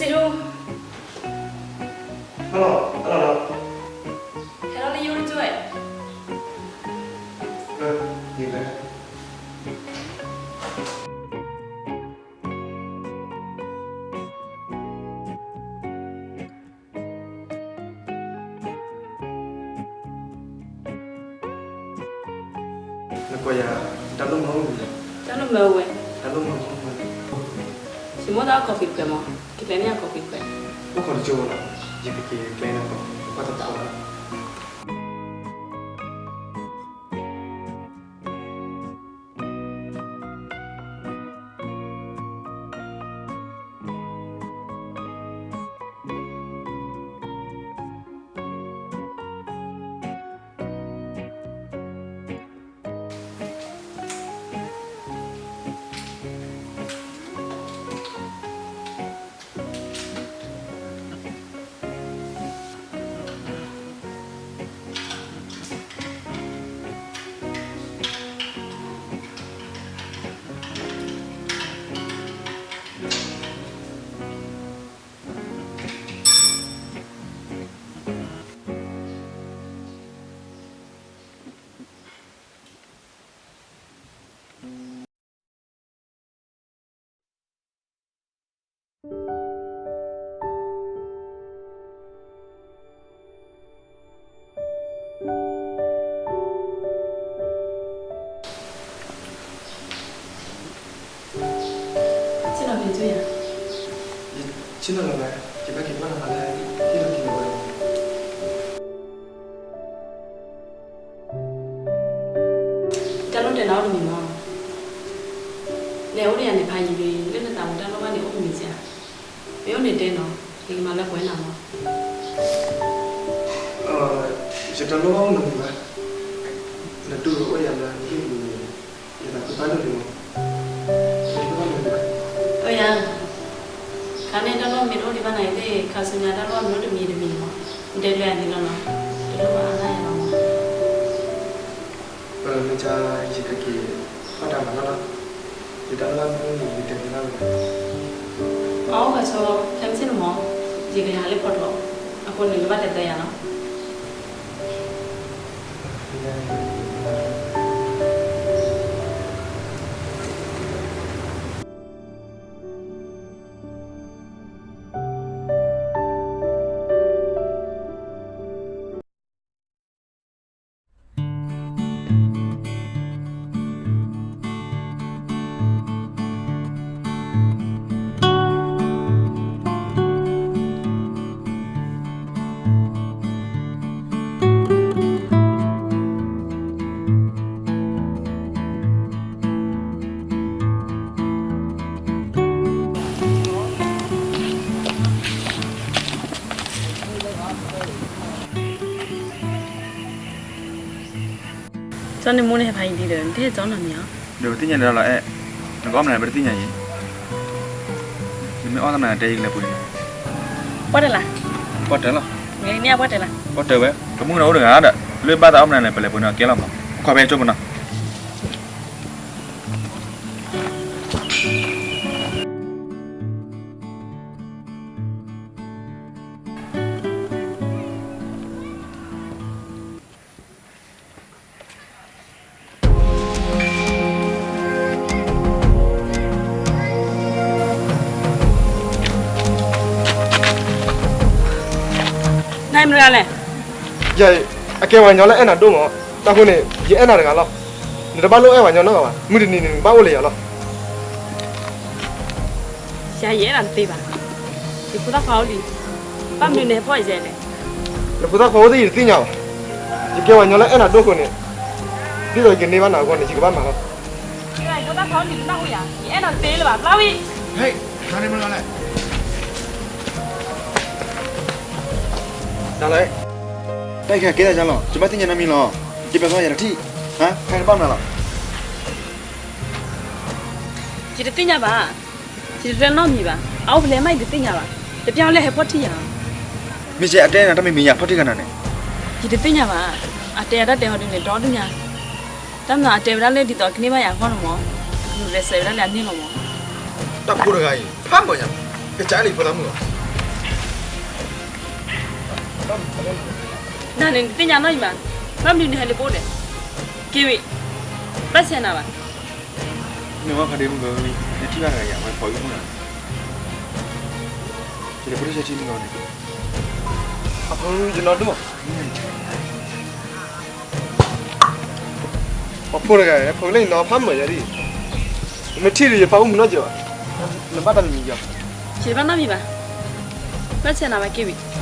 ဒိၣ်, ဟဲလီၤ, ဟဲလီၤလီၤ, ဟဲလီၤလၢယအိၣ်တကၠိၢ်ဝဲ, အၢ, ယက နကိးယၤ, တၢ်လိၣ်မၢအိၣ်မး, တၢ်လိၣ်မၢဝဲ, တၢ်လိၣ်မၢမၢ, ယမိၣ်တၢ်အီၣ် coffee တခွဲးမး, ကကျဲန့ၢ်ယၤ coffee တခွဲး, အိၣ်ခိးတကၠိၢ်လီၤ, ယကက့ၤကျဲန့ၢ် coffee တခွဲးလီၤ. ဆ့ၣ်နီၤဖဲကၠိၢ်ယၤ, ဆ့ၣ်နီၤလီၤဝဲ, ယဘၣ်က့ၤကွၢ်နၤလၢ ဟ့ၣ်လီၤက့ၤဝဲ, တၢ်လိၣ်တဲနၤအိၣ်တမံၤမး, လဲၤအိၣ်ဒီးယၤန့ၣ် ဖးယံာ်လံ, လၢနသးမူတၢ်လိၣ်ဘၣ်န့ၣ် အိၣ်တမံၤစ့ၢ်ဧါ, မ့ၢ်အိၣ်န့ၣ်တဲနီၤ, ယကမၤလၢပှဲၤနၤမး. ယတလိၣ်ဘၣ်အိၣ်နီတမံၤဘၣ်, နတူၢ်လိာ်အိၣ်ယၤလၢနဟံၣ်ပူၤန့ၣ် ယသးခုဖးဒိၣ်လံမး, တလိၣ်ဘၣ်နီတမံၤဘၣ်. အၢယၤ, ခါန့ၣ်တၢ်လိၣ်မ့ၢ်တအိၣ်ဒံးဘၣ်နၤအံၤသ့ၣ် ခါဆူညါတၢ်လိၣ်မ့ၢ်အိၣ်တမံၤတမံၤမး, နတဲကျဲအန့ၣ်လီၤနီၤ, တလိၣ်ဘၣ်အါဂၤယၤလီၤမး. မ့ၢ်ကါ ယကက့ၤ ဘၣ်တၢ်မၤလီၤလီၤ, ယတၢ်လိၣ်ဘၣ်မ့ၢ်အိၣ်န့ၣ် ယတဲကျဲလီၤဝဲ. အအိၣ်ဂၤဆိ ခဲမုၢ်ဆ့ၣ်န့ၣ်မး, ယကဟးလၢဖီထီၣ်, အဃိန့ၣ် နဘၣ်တဲသၢယၤလီၤ. ကၠီန့ၣ်မိၢ်န့ၣ်ဟဲဖးယံာ်လံဒီး နတဟဲကၠီနီတမံၤဧါ. ဒီးပသ့ၣ်ညါဒၣ်လီၤအဲၣ်, နကအီၣ်မနုၤပတသ့ၣ်ညါအံၤ, နမ့ၢ်အီၣ်တၢ်မနုၤတဲယကလဲၤပှ့ၤန့ၣ်, ပှၢ်တၢၢ်လၢ, ပှၢ်တၢၢ်လီၤ, ပှၢ်တၢၢ်ဝဲ, ကမူၣ်နၤအိၣ်တဂၤဒီး လၢဘၣ်သးအီၣ်မနုၤန့ၣ် ပလဲၤပှ့ၤန့ၣ်အကဲလီၤမး, ခီဖဲကၠိပနီၤ. နမ့ၢ်မတၤလဲၣ်. ယဲ, အကဲပှၤကညီလၢအဲၣ်နၤဒိၣ်မး, တၢ်ဃိန့ၣ် ယအဲၣ်နၤတဂၤလီၤ. နတဘၣ်လိၣ်အဲၣ်ပှၤကညီနီတဂၤဘၣ်, မုၢ်တနံၤန့ၣ် နဘၣ်အိၣ်လၢယၤလီၤ. ယၤယအဲၣ်နၤတသ့ဘၣ်, ယဖိသၣ်ခွါအိၣ်လံ, ဘၣ်မနုၤနဟဲဖီၣ်ယဲလဲၣ်. နဖိသၣ်ခွါအိၣ်သ့ၣ်ယတသ့ၣ်ညါဘၣ်, ယကဲပှၤကညီလၢအဲၣ်နၤဒိၣ်အဃိန့ၣ်, ဒ်သိးယကန့ၢ်ဘၣ်နၤအဂီၢ်န့ၣ် ယကဘၣ်မၤလီၤ. ယဖိသၣ်ခွါအိၣ်လံတနၢ်ဟူယၤ, ယအဲၣ်နၤတသ့လၢၤဘၣ်, ဘျီဝံၤ. ဟဲ, နမ့ၢ်မတၤလဲၣ်. တၢ်လီၤ, တၢ်အံၤခဲကဲတၢ်ယါလီၤ, ယဘၣ်သ့ၣ်ညါနမံၤလီၤ, ယပျဲၢ်သီယၤတထံၣ်, ဟါ, ဟဲနဘၣ်မနုၤလီၤ. ယတသ့ၣ်ညါဘၣ်, ယတတဲနီတမံၤဘၣ်, အအိၣ်ဖဲလဲၣ်မးယတသ့ၣ်ညါဘၣ်, တပျၢ်ဝဲလၢဟဲဖီၣ်ထံယၤ. မ့ၢ်ကဲအတဲနၤတၢ်မံၤမံၤယၤဖီၣ်ထံဂၤနၤန့ၣ်. ယတသ့ၣ်ညါဘၣ်, အတဲယၤတၢ်တဲဟီဒုန့ၣ် ဒီဒုညါ, တၢ်မၤအတဲဝဲဒၣ်လၢဒ်သိးကန့ၢ်ဘၣ်ယၤအဂီၢ်န့ၣ်မး, ကရူးရဲၣ်စဲးဝဲဒၣ်လၢအန့ၣ်လီၤမး. တၢ်ဖိတဂၤအံၤ ဖးမၢ်ညါ, ကစၢ်လၢယဖိသၣ်မုၣ်လီၤ. နၤန့ၣ်နသ့ၣ်ညါနီတမံၤဘၣ်, ဘၣ်မနုၤနဟဲလၢပအိၣ်ဒီး, က့ၤဝံၤ, ဘၣ်ဆဲးနၤဘၣ်. မ့ၢ်ဝဲဖါဒ့မုၣ်ဂ့ၤ, နထံၣ်ဘၣ်တဂၤယၤ ဝဲဖီအံၤမုၣ်နီၤ, ယလဲၤဖိတဆၢထံမုၣ်ဂ့ၤန့ၣ်, အဖိယနီၢ်ဒိၣ် ပှၤဖိတဂၤ ဖိလၢယနီၢ်ဖးမုာ်ယၤဒ်, နမ့ၢ်ထံၣ်ဒီးယဖးအိၣ်မုာ်နီတစဲးဘၣ်, နဘၣ်တၢ်တမံၤယီၤ, ယဘၣ်နီတမံၤဘၣ်, ဘၣ်ဆဲးနၤဘၣ်က့ၤဝံၤ.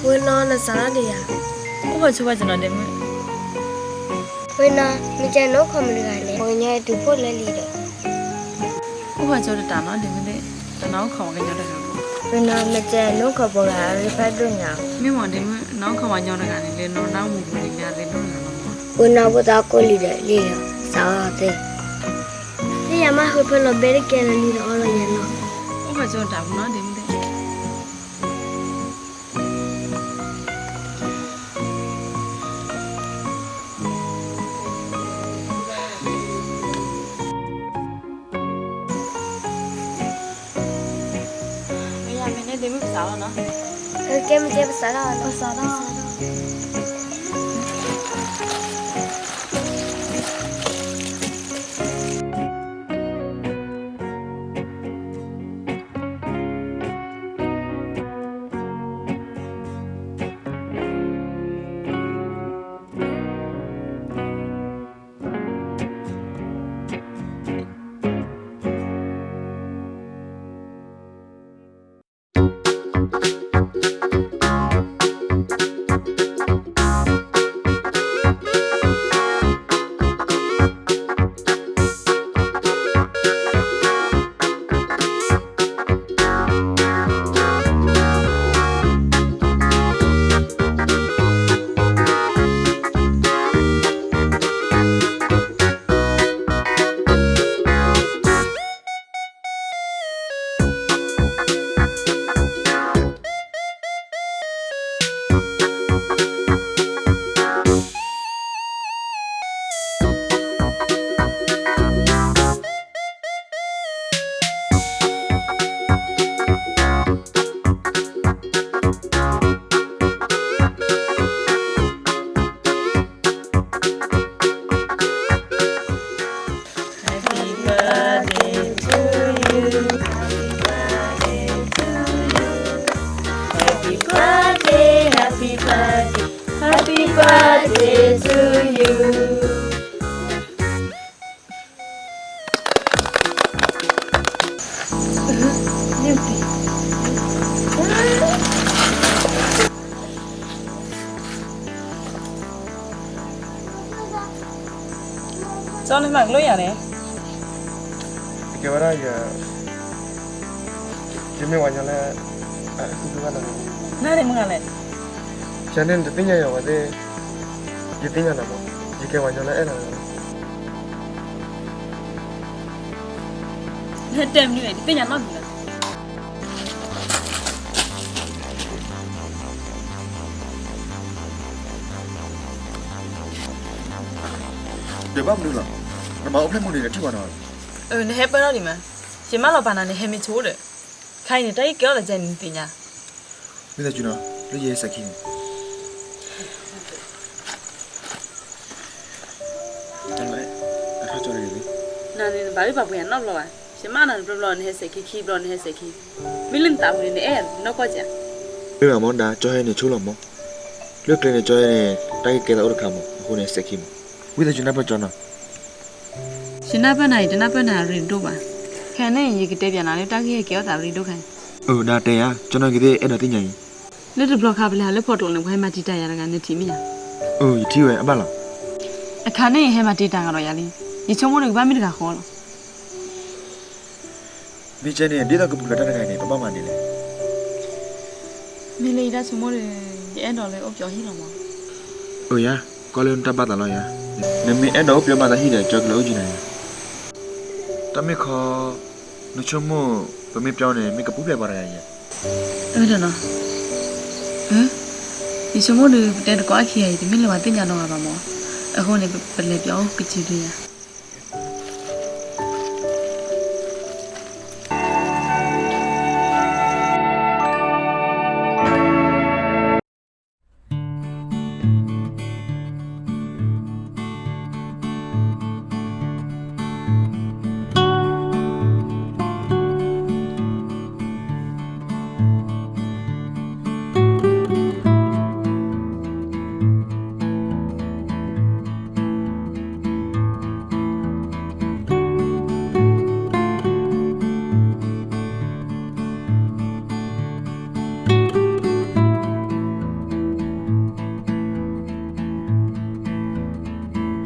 ဝဲနီၢ်နစးထီၣ်ဒံးဧါ, အိၣ်ပှၤဆိဘၣ်ကနီၤဒဲးမုၣ်, ဝဲနီၢ် မ့ၢ်ကဲနအိၣ်ခိးမုၢ်တဂၤန့ၣ် ပှၤကညီအဲၣ်ဒိးဖိလၢလံဒီး, အိၣ်ပှၤဆိတတးနီၤဒဲးမုၣ်ဒဲး, တနီၣ်အိၣ်ခိးပှၤကညီတဂၤဘၣ်, ဝဲနီၢ် မ့ၢ်ကဲနအိၣ်ခိးပှၤဂၤအရ့ဖးဒိၣ်ညါ, မ့ၢ်မ့ၢ်ဒဲးမုၣ် နအိၣ်ခိးပှၤကညီတဂၤန့ၣ် လၢနအိၣ်နၢ်မူပူၤန့ၣ် မ့ၢ်အရ့ဒိၣ်နၤလီၤမ့ၢ်, ဝဲနီၢ်ဖိသၣ်ကိၢ်လံဒီးလံလီၤ စးထီၣ်သ့, လၢယမါဃုဖၢလီၤဘဲတကဲလၢလံဒီးအီလီၤယဲလီၤ, အိၣ်ခိးဆိတတးပူၤနီၤဒဲးမုၣ်ဒဲး မ့ၢ်ယမ့ၢ်န့ၣ်ဒဲးမုၣ်ပစးထီၣ်နီၤ, ကဲမ့ၢ်ကဲပစးထီၣ်ပစးထီၣ် Happy birthday to you. Happy birthday, happy birthday, happy birthday to you. ကၠီန့ၣ်မၤကလိယၤန့ၣ်, ကဲဝဲဒၣ်ယ, ယမ့ၢ်ပှၤကညီလၢ, အသူၣ်ဘၣ်နၤ, နၤန့ၣ်မတၤလဲၣ်, ယၤန့ၣ်နတသ့ၣ်ညါယၤဝဲသ့ၣ်, ယသ့ၣ်ညါနၤမး, ယကဲပှၤကညီလၢအဲၣ်နၤလီၤ. နဟဲတဲမနုၤလဲၣ်, တသ့ၣ်ညါနီတမံၤလီၤ. ဒီးဘၣ်မနုၤလီၤ, နမၤအိၣ်ဖျဲၣ်မူန့ၣ် နထံၣ်ဘၣ်နီၤ. နဟဲပၢၢ်ထီၣ်ဒံးမး, ယမၢလီၤပာ်နၤန့ၣ် ဟဲမ့ၢ်ဆိဒီး, ခါအံၤန့ၣ် တၢ်အံၤကဲထီၣ်လၢကဲန့ၣ် နသ့ၣ်ညါ, မ့ၢ်သးကၠူနီၤ, လၢယဟဲစဲးခံန့ၣ် နန့ၣ် နဘၣ်ဒုးပာ်ပှ့ၤယၤနီတဘျီဘၣ်, ယမၢနၤတဘျီဘျီ နဟဲစဲးခံ ခံဘျီနဟဲစဲးခံ, မ့ၢ်လၢနသးပူၤန့ၣ် နအဲၣ်နီၢ်ကီၢ်ကဲဧါ. မ့ၢ်မး မ့ၢ်ဒါ ကၠီဟဲန့ၣ်ဆိလီၤမး, လၢကျဲန့ၣ် ကၠီန့ၣ် တၢ်ဂ့ၢ်ကဲသးအိၣ်တခါမး အဃိန့ၣ် စဲးခံမး. ဝံသးစူၤနၢ်ပၢၢ်ကၠီနီၤ. ယနၢ်ပၢၢ်နၤအံၤ တနၢ်ပၢၢ်နၤအရ့ဒိၣ်ဘၣ်. ခဲန့ၣ် ယကတဲပၠးနၤလၢ တၢ်ဂ့ၢ်ဟဲကဲထီၣ်သးရ့ဒိၣ်ခဲအံၤ. အၢ ဒၣ်တဲယၤ ကၠီနီၤက့ၤသ့ၣ် အဲၣ်ဒိးသ့ၣ်ညါအံၤ. လၢတဘျီခါပလဲၤဟးလၢဖီတိၤန့ၣ် ပှၤဟဲမၤတံာ်တာ်ယၤတဂၤ နထံၣ်မ့ၢ်ဧါ. အၢ ယထံၣ်ဝဲအဘၣ်လီၤ. အခါန့ၣ် ယဟဲမၤတံာ်တာ်ကဒီးယၤလံ. ယဆိကမိၣ်ဒီးကဘၣ်မ့ၢ်တဂၤဃီလီၤ. မ့ၢ်ကဲန့ၣ် ဒ်သိးကပူၤဖျဲးတၢ်တဂၤန့ၣ် ပဘၣ်မၤဒ်လဲၣ်. မ့ၢ်လၢယတၢ်ဆိကမိၣ်ဒီး ယအဲၣ်ဒိးလၢအိၣ်ပျီဟံၣ်လီၤမး. အၢယၤ ကွၢ်လၢနတၢ်ဘၣ်သးလီၤယၤ. နမ့ၢ်အဲၣ်ဒိးအိၣ်ပျီဘၣ်သးဟံၣ်ဒီး ကၠီကလဲၤအိၣ်ကၠံနၤယၤ. တၢ်မ့ၢ်ခီ နဆိကမိၣ် ပမ့ၢ်ပျီန့ၣ် မ့ၢ်ကပူၤဖျဲးပှၤတဂၤယၤ. အၢ ယဆိကမိၣ်ဒီး ပတဲသကိးအခံဂၤအံၤ တမ့ၢ်လၢပှၤသ့ၣ်ညါနီတဂၤဘၣ်မး. အဃိန့ၣ် ပလဲၤပျီအိၣ်ကၠံဒုယၤ. ဝဲ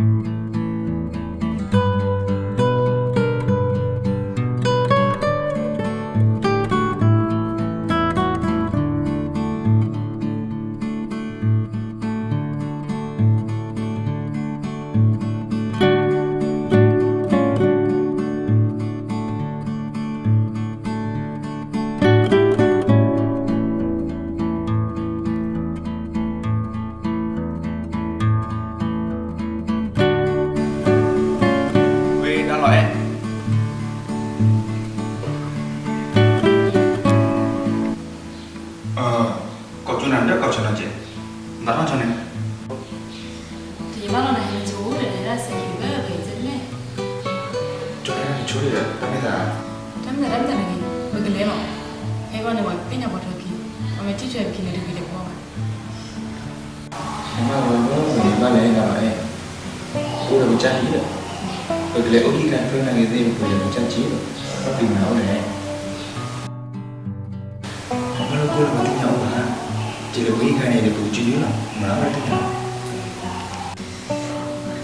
ဒၣ်လီၤအဲၣ် ကိးကၠိနၤဒီးကိးဆီနီၤကဲး, နသးထီၣ်ဆီန့ၣ်, တယဘၣ်လီၤနဟဲဆိဒီး နဟဲဒၣ်စဲးက့ၤလၢအဂ့ၤစဲးလဲၣ်, ကၠိနၤဆိဒီး တၢ်မ့ၢ်သး, တၢ်မ့ၢ်သးတၢ်မ့ၢ်သးန့ၣ် ပကလဲၤလီၤ, ဟဲဂီၢ်န့ၣ် ပှၤသ့ၣ်ညါပှၤထီခံ, ပှၤမ့ၢ်ထံၣ်ထွဲပခံန့ၣ် တဂ့ၤတဘၣ်ဘၣ်. နဘၣ်ဝဲဘၣ်န့ၣ် ဘၣ်လဲၤဒၣ်လီၤအဲၣ်, အိၣ်ဒီးကစၢ်ဟံၣ်ဒီး, ပကလဲၤအိၣ်ဟံၣ်ခါဖျၢၣ်နၤဂ့ၤသ့ၣ် ပကလဲၤကစၢ်က့ၤဒီး, ဘၣ်ပျံၤနၤအိၣ်လဲၣ်. အမ့ၢ်လၢကိၣ်လၢပသ့ၣ်ညါအိၣ်ဘၣ်, ကလဲၤပှၤဟံၣ်ခါန့ၣ်ဒီး ပကစုဒုလီၤ, မၤဘၣ်တသ့ၣ်ညါလီၤ.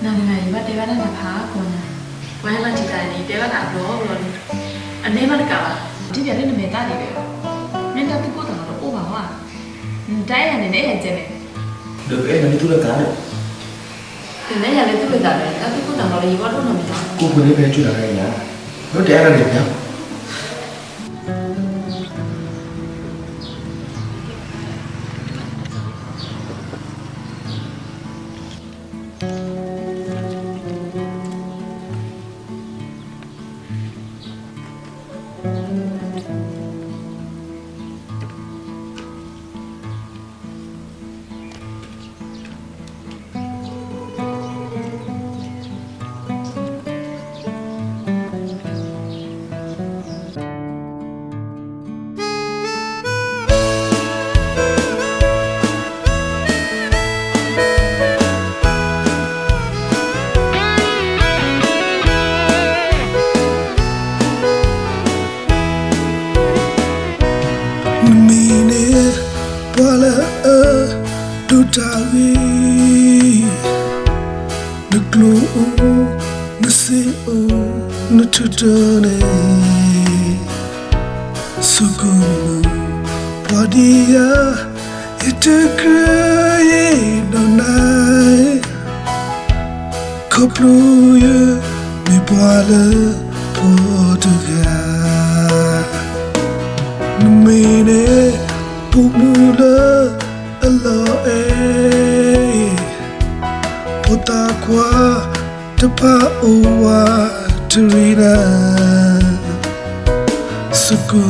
နၤတဂၤအံၤ ဘၣ်တဲဘၣ်တၢ်နၤဖးကိးညါ, ပှၤဟဲမၤတံာ်တာ်န့ၣ် တဲဘၣ်နၤအဘျီဘျီလံ, အန့ၢ်ဘၣ်တကးဘၣ်, ထံၣ်ပၠးလၢနမဲာ်သၣ်ဒံးဒီး, မ့ၢ်တၢ်သူၣ်ကိၢ်သးဂီၤတအိၣ်ဘၣ်ဟီဧါ, နတၢ်အဲၣ်ယၤန့ၣ် နအဲၣ်ယၤကဲန့ၣ်, ဒီးပအဲၣ်နၤလၢသူၣ်လၢသးဒီး နအဲၣ်ယၤလၢသူၣ်လၢသးဒီး တၢ်သူၣ်ကိၢ်သးဂီၤလၢယဂီၢ်တအိၣ်နီတမံၤဘၣ်, ကိၣ်ဖိန့ၣ်ဖဲဆူၣ်တဂၤညါ, ဒီးတအဲၣ်ဒိးန့ၣ်ပျီ နမ့ၢ်န့ၣ် ပှၤလၢအ ဒိၣ်တၢ်ဂ့ၤ, နကျိအိၣ်, နစ့အိၣ်, နထူၣ်တၢ်န့ၣ်, စကူ, ပှၤဒံးယၤ, ယတကြၢးယံၤဒီးနၤ, ခီဖျိယ မ့ၢ်ပှၤလၢ ဖိတဂၤ, နမ့ၢ်န့ၣ် ပိာ်မုၣ်လၢ အလီၤအဲၣ်, ဖိသၣ်ခွါ တဖၣ်အိၣ်ဝးတရံးနၤ, စကူ,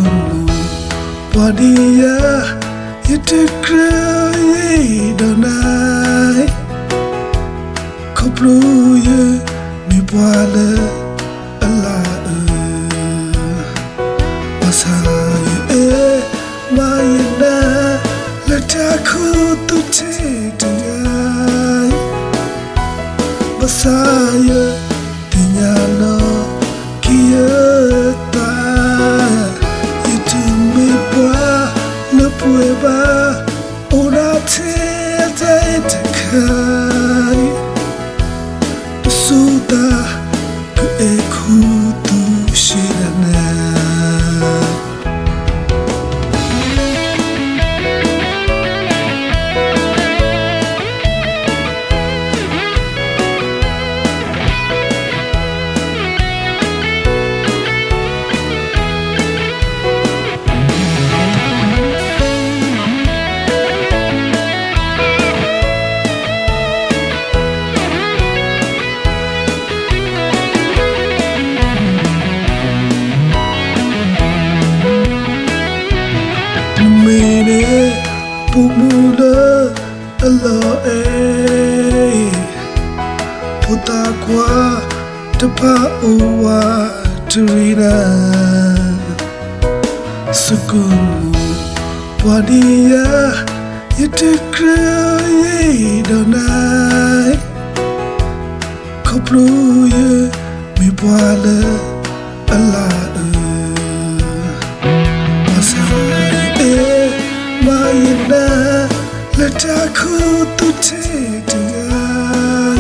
ပှၤဒံးယၤ, ယတကြၢးယံၤဒီးနၤ, ခီဖျိယ မ့ၢ်ပှၤလၢ အလၤအၢ, ဘၣ်ဆၣ်ယအဲၣ် မၤယနၢ် လၢ တၢ်ခူသူၣ်ထဲတဂၤ, ဘၣ်ဆၣ်ယသ့ၣ်ညါလီၤ ကယဲၢ်သး, ယတမ့ၢ်ပှၤလၢပှဲၤဘၣ်, အိၣ်ဒၣ်ထဲအတၢ်အဲၣ်တခါ, တစူၢ်သး ကအဲၣ်ခူသူၣ်ရှဲဒၣ်နၤ. နမ့ၢ်န့ၣ် ပိာ်မုၣ်လၢအလီၤအဲၣ်, ဖိသၣ်ခွါတဖၣ်အိၣ်ဝးတရံးနၤ, စကူပှၤဒံးယၤ ယတကြၢးယံၤဒီးနၤ, ခီဖျိယမ့ၢ်ပှၤလၢအလၤအၢ, ဘၣ်ဆၣ်ယအဲၣ်မးယနၤ လၢတၢ်ခူသူၣ်ထဲတဂၤ,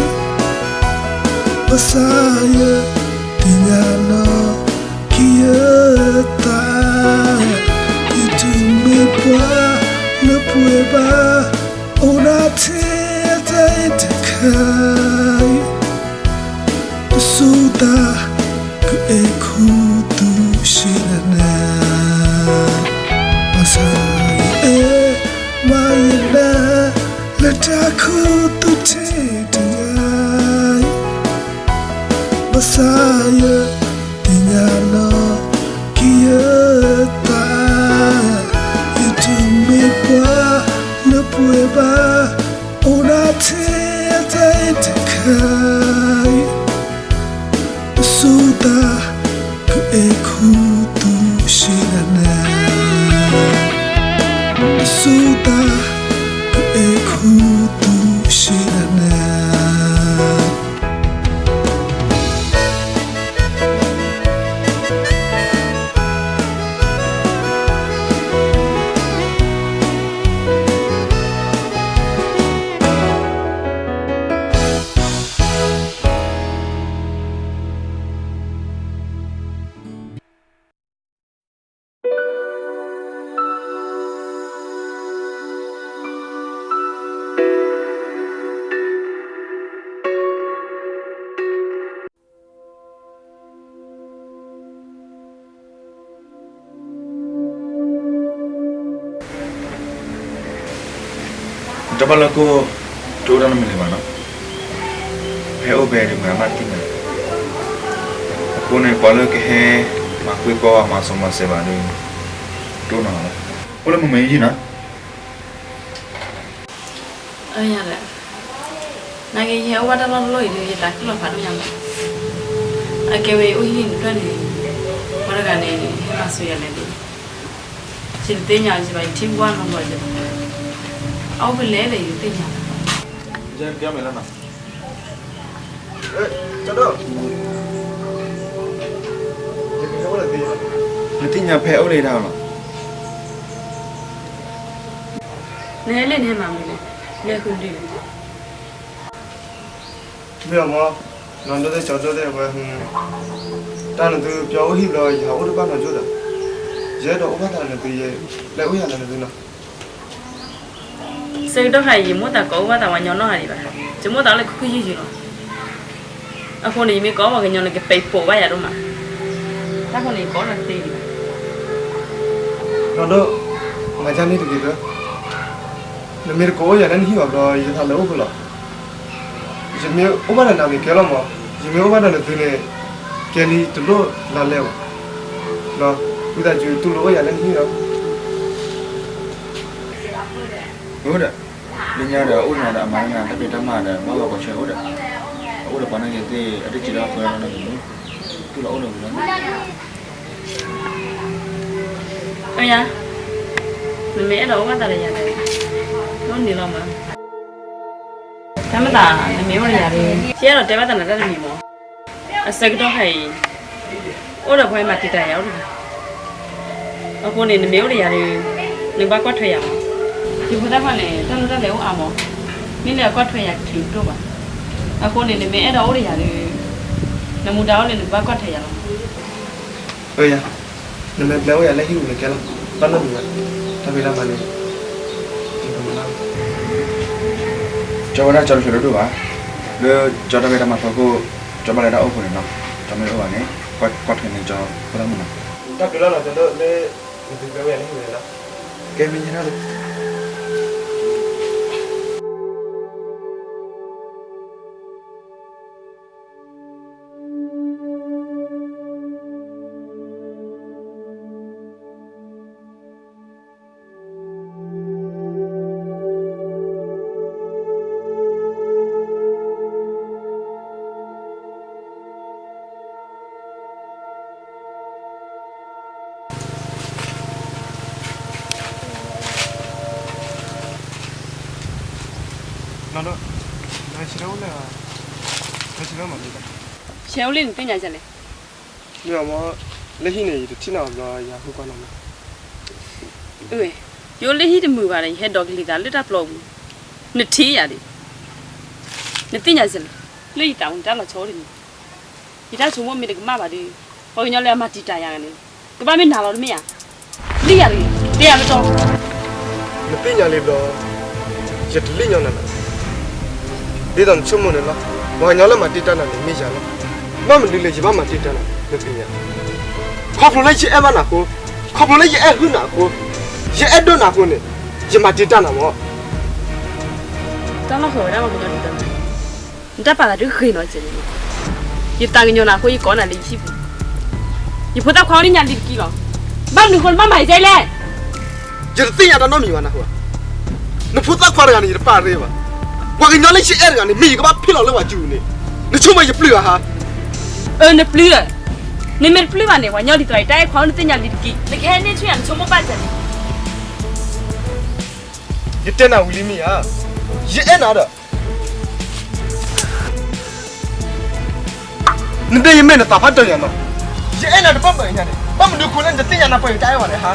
ဘၣ်ဆၣ်ယသ့ၣ်ညါလီၤ ကယဲၢ်သး, ယတမ့ၢ်ပှၤလၢပှဲၤဘၣ်, အိၣ်ဒၣ်ထဲအတၢ်အဲၣ်တခါ, တစူၢ်သး ကအဲၣ်ခူသူၣ်ရှဲဒၣ်နၤ, ဘၣ်ဆၣ်ယအဲၣ်မးယနၤ လၢတၢ်ခူသူၣ်ထဲတဂၤ, ဘၣ်ဆၣ်ယသ့ၣ်ညါလီၤ ကယဲၢ်သး, ယတမ့ၢ်ပှၤလၢပှဲၤဘၣ်, အိၣ်ဒၣ်ထဲအတၢ်အဲၣ်တခါ, တစူၢ်သး ကအဲၣ်ခူသူၣ်ရှဲဒၣ်နၤ, တစူၢ်သး ကအဲၣ်ခူသူၣ်ရှဲဒၣ်နၤ. တဘၣ်လၢကိၣ် တအိၣ်တၢ်နီတမံၤလၢၤဘၣ်နီၤ, ဖဲအိၣ်ဖဲဒံးမ့ၢ်အမ့ၢ်တသ့ၣ်ညါ, အဃိန့ၣ် ပှၤလၢကဟဲမၤကွ့ကီမၤစီၤမၤစဲးဘၣ်ဒီး တအိၣ်နီတဂၤလီၤ, အိၣ်လၢမုာ်မုာ်ယံၤယံၤနီၤ. အၢ ယၤဒီး, နာ်က့ ယဟဲအိၣ်ဘၣ်တၢ်လီၢ်တလီၢ်အံၤဒီး ယသးခုလီၤဖးဒိၣ်ညါမး, အကဲဝဲယအိၣ်ဟံၣ်န့ၣ်တဖျၢၣ်န့ၣ်, ပှၤတဂၤန့ၣ် ဟဲမၤစၢၤယၤလဲၣ်ဒီး, ယတသ့ၣ်ညါအီၤဘၣ်, ယထံၣ်ဝဲနီတဘျီဒီး, အအိၣ်ဖဲလဲၣ်ဒီး ယတသ့ၣ်ညါဘၣ်. နသ့ၣ်ညါဖဲအိၣ်လၢတၢ်လီၤ. နဟဲလၢနဟဲမၤမနုၤလဲၣ်, နဟဲဃုဒုးလဲၣ်. မ့ၢ်အမ့ၢ်, နီၢ်ဒိၣ်သ့ၣ်ကၠီဒိၣ်သ့ၣ်ဝဲ, တၢ်နသုပၠီအိၣ်ဟံၣ်ဘျီ ယဟးအိၣ်တဘၣ်နီတဂၤဒီး, ယအဲၣ်ဒိးအိၣ်ဘၣ်သးဒီးနသု, ယလဲၤအိၣ်ယၤဒီးနသုနီၤ. ဆၢကတီၢ်ခါအံၤ ယမိၣ်သးကိးအိၣ်ဘၣ်သးပှၤညီနီတဂၤဒံးဘၣ်, ယမိၣ်သးလၢခုခုယုၢ်ယုၢ်လီၤ. အဃိန့ၣ် ယမ့ၢ်ကိးပှၤကညီန့ၣ် ကပဲာ်ပိာ်ဘၣ်ယၤဒိၣ်မး, တၢ်ဃိန့ၣ် ယကိးလီၤတသ့ဒံးဘၣ်. နီၢ်ဒိၣ်, မၤဒ်န့ၣ်တဂ့ၤသၢ, နမ့ၢ်တကိးအိၣ်ယၤလၢနဟံၣ်ဘၣ်ဘျီ ယသးလၢအိၣ်ဖဲလီၤ. ယမ့ၢ်အိၣ်ဘၣ်ဒီးနၤန့ၣ်ကဲလီၤမး, ယမ့ၢ်အိၣ်ဘၣ်ဒီးနသုန့ၣ် ကဲလံတလိၣ်လါလဲဘၣ်. ဝံသးစူၤတူၢ်လိာ်အိၣ်ယၤလၢနဟံၣ်လီၤ. အိၣ်ဒီး, လၢညါဒီး အိၣ်နၤဒီးအမၤနၤတၢ်ဖံးတၢ်မၤဒီး ဘၣ်ဂီၤပှၤဆၢအိၣ်ဒီး, အအိၣ်ဒီးပှၤနာ်က့ၤသ့ၣ် အတၢ်စံးတၢ်ဃၢလီၤနၤန့ၣ်, တူၢ်လိာ်အိၣ်ဒီးဝံၤလီၤ. အၢ ယၤ, နမ့ၢ်အဲၣ်ဒိးအိၣ်ဘၣ်သးဒီးယၤန့ၣ်, န့ၣ်လီၤမး. တၢ်မ့ၢ်သး နမ့ၢ်အိၣ်ဒီးယၤဒီး ယအဲၣ်ဒိးတဲဘၣ်သးနၤတၢ်တမံၤမး. အဆၢကတီၢ်ခါအံၤ အိၣ်ဒီးပှၤမၤတံာ်တာ်ယၤအိၣ်တဂၤ. အဃိန့ၣ် နမ့ၢ်အိၣ်ဒီးယၤဒီး နကဘၣ်ကွၢ်ထွဲယၤမး. ယဖိသၣ်ခွါန့ၣ် တၢ်လိၣ်တၢ်လဲၤအိၣ်အါမး, မ့ၢ်လၢအကွၢ်ထွဲယၤကချုးကဒိၣ်ဘၣ်. အဃိန့ၣ် နမ့ၢ်အဲၣ်ဒိးအိၣ်ဒီးယၤဒီး နမူဒါအိၣ်လၢနကဘၣ်ကွၢ်ထွဲယၤလီၤ. အၢယၤ, နမ့ၢ်ပျဲအိၣ်ယၤလၢဟံၣ်ပူၤန့ၣ်ကဲလီၤ, တၢ်နီတမံၤဘၣ်, တၢ်ဖံးတၢ်မၤန့ၣ် ယကမၤလီၤ. ကၠီဝဲဒၣ်ကၠီတချုးဒိၣ်ဒိၣ်ဘၣ်, လၢကၠီတၢ်ဖံးတၢ်မၤဖီခိၣ် ကၠီဘၣ်လဲၤတၢ်အိၣ်ဖှိၣ်န့ၣ်နီၤ, ကၠီမ့ၢ်အိၣ်ဘၣ်န့ၣ် ကွၢ်ထွဲန့ၢ်ကၠီဖိသၣ်မုၣ်နီၤ. တၢ်ဘျုးလီၤနီၤ ကၠီဒိၣ်, လၢနသုပျဲအိၣ်ယၤလၢဟံၣ်ပူၤန့ၣ်နီၤ. ကဲမ့ၢ်ညါတၢ်ဘျုး. နီၢ်ဒိၣ်, နဆဲးအိၣ်လၢ, နဆဲးအိၣ်မၤမံၤ, ဆဲးအိၣ်လၢနသ့ၣ်ညါယၤလဲၣ်. မ့ၢ်အမ့ၢ်, လၢဟံၣ်န့ၣ် ယတထံၣ်နၤဘျီ ယဟးဃုကွၢ်နီၤမး. အၢ, ယအိၣ်လၢဟံၣ်တမုာ်ဘၣ်ဒီး ယဟဲဒိးကလံၤသးလၢတၢ်ပျီပူၤ, နထံၣ်ယၤဒံး, နသ့ၣ်ညါယၤလဲၣ်. လၢယသးပူၤန့ၣ် တၢ်လီၤဆီအိၣ်တမံၤ, ယတၢ်ဆိကမိၣ်မ့ၢ်တကမၣ်ဘၣ်ဒီး ပှၤကညီလၢအမၤတံာ်တာ်ယၤန့ၣ် ကဘၣ်မ့ၢ်နၤလီၤတမ့ၢ်ဧါ. လံၣ်ယၤတဂ့ၤ, တဲယၤလၢတီ. နသ့ၣ်ညါလံဘျီ, ယတလံၣ်ညီနၤလၢၤ, ဒ်သိးနဆိကမိၣ်န့ၣ်လီၤ. ပှၤကညီလၢမၤတံာ်တာ်နၤန့ၣ်မ့ၢ်ယၤလီၤ. ဘၣ်မနုၤလဲၣ် ယဘၣ်မၤတံာ်တာ်နၤ, နသ့ၣ်ညါ, ခီဖျိလၢယအဲၣ်ဘၣ်နၤအဃိ, ခီဖျိလၢယအဲၣ်ဟုၣ်နၤအဃိ, ယအဲၣ်ဒိၣ်နၤအဃိန့ၣ်, ယမၤတံာ်တာ်နၤမး. တၢ်လီၢ်ဃၢၤဝဲဒၣ်ပှၤကညီဒ်သိးနၤ, နတၢ်ပာ်သးဒုးဂ့ၤနီၤကဲးန့ၣ်, ယသးကညီၤနၤအဃိ ယကိးနၤလၢယဟံၣ်ပူၤ, ယဖိသၣ်ခွါအိၣ်လၢညါလံတက့ၢ်လီၤ. ဘၣ်မနုၤအဃိနဘၣ်မၤယၤလဲၣ်. ယတသ့ၣ်ညါတၢ်နီတမံၤဘၣ်နၢ်ဟူဧါ. နဖိသၣ်ခွါတဂၤန့ၣ် ယတပာ်ရ့ဘၣ်. ပှၤကညီလၢယအဲၣ်တဂၤန့ၣ် မ့ၢ်ယကဘၣ်ဖ့ၣ်လီၤလၢပှၤစုပူၤန့ၣ်, နဆိကမိၣ်ယပျုၢ်ဧါဟါ. အၢ နပျုၢ်ဧါ. နမ့ၢ်တပျုၢ်ဘၣ်န့ၣ် ပှၤကညီဒ်သိး ယတၢ်အဲၣ်ခွါအိၣ်နသ့ၣ်ညါလံတက့ၢ်. နကဟဲန့ၢ်ဆူၣ်ယၤ နဆိကမိၣ်ဘၣ်စၢၤန့ၣ်. ယတဲနၤဝံၤလံမ့ၢ်ဧါ, ယအဲၣ်နၤဒီး နဒ်ယမ့ၢ်နသးဖးဒိၣ်ညါနီၤ, ယအဲၣ်နၤတပၢၢ်ပၢၢ်ညါန့ၣ် ဘၣ်မနုၤအဃိလၢနတသ့ၣ်ညါနၢ်ပၢၢ်ယတၢ်အဲၣ်ဘၣ်န့ၣ်ဟါ.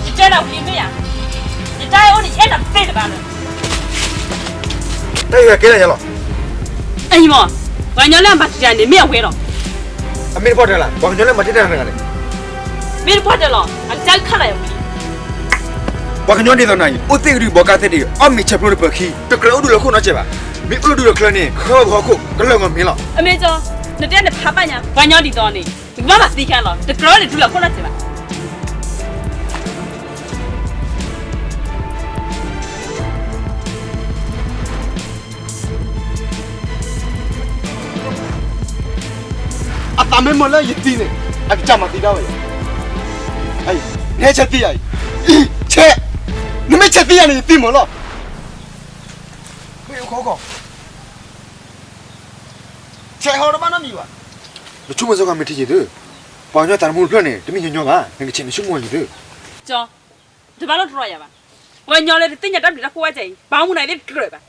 ယတဲနၤဝံၤလံမ့ၢ်ဧါ, ယတၢ်အဲၣ်အိၣ်န့ၣ် ယအဲၣ်နၤတသ့လၢၤဘၣ်လၢၤ. တၢ်ဂ့ၢ်ကဲလၢညါလီၤ. အံၤမး, ပှၤကညီလၢအမၤတံာ်တာ်န့ၣ် မ့ၢ်အဝဲလီၤ. အမ့ၢ်တပှၢ်တၢၢ်လၢ ပှၤကညီလၢမၤတံာ်တာ်တဂၤန့ၣ် မ့ၢ်တပှၢ်တၢၢ်လီၤ. အကစၢ်ခးလၢယၤဖံ, ပှၤကညီဒ်သိးနၤအံၤ အိၣ်သ့ၣ်ကဒုဘီကါသ့ၣ်ဒီး အီၣ်မ့ၤဆဲးဖျိတပၢၤခံ တကြၢးအိၣ်ဒူလီၤခိၣ်နီတစဲးဘၣ်. မ့ၢ်အိၣ်လၢဒူလီၤချၢန့ၣ် ဃၢဝဲပဟီၣ်ခိၣ် ကလၢာ်ဂီၤမ့ၢ်လီၤ. အမ့ၢ်ကၠီ, နတဲနဖးဘၣ်ညါ ပှၤကညီဒ်သိးန့ၣ် နကဘၣ်မၤသံခဲလီၤ. တကြၢးအိၣ်ဒူလီၤခိၣ်နီတစဲးဘၣ်. အသးမ့ၢ်မုာ်လၢယသံန့ၣ် အကစၢ်မၤသံဒၣ်ဝဲယၤ. နဟဲဆဲးသံယၤအံၤ, ဆဲး, နမ့ၢ်ဆဲးသံယၤန့ၣ် ယသံမုာ်လီၤ. ဆဲးဟီတဘၣ်နီတမံၤဘၣ်. နဆိကမိၣ်စ့ၢ်ကီးမ့ၢ်ထံယံၤသု, ပှၤကညီသးသမူတဖျၢၣ်န့ၣ် တမ့ၢ်ညီညီဘၣ်, နကဆဲးနဆိကမိၣ်ယံၤသု. ကၠီ, တဘၣ်လိၣ်တရီယၤဘၣ်. ပှၤကညီလၢတသ့ၣ်ညါတၢ်ဘျုးတၢ်ဖှိၣ်ဝဲဒၣ်အံၤ ပာ်မူနၤသ့ၣ်တကြၢးဘၣ်.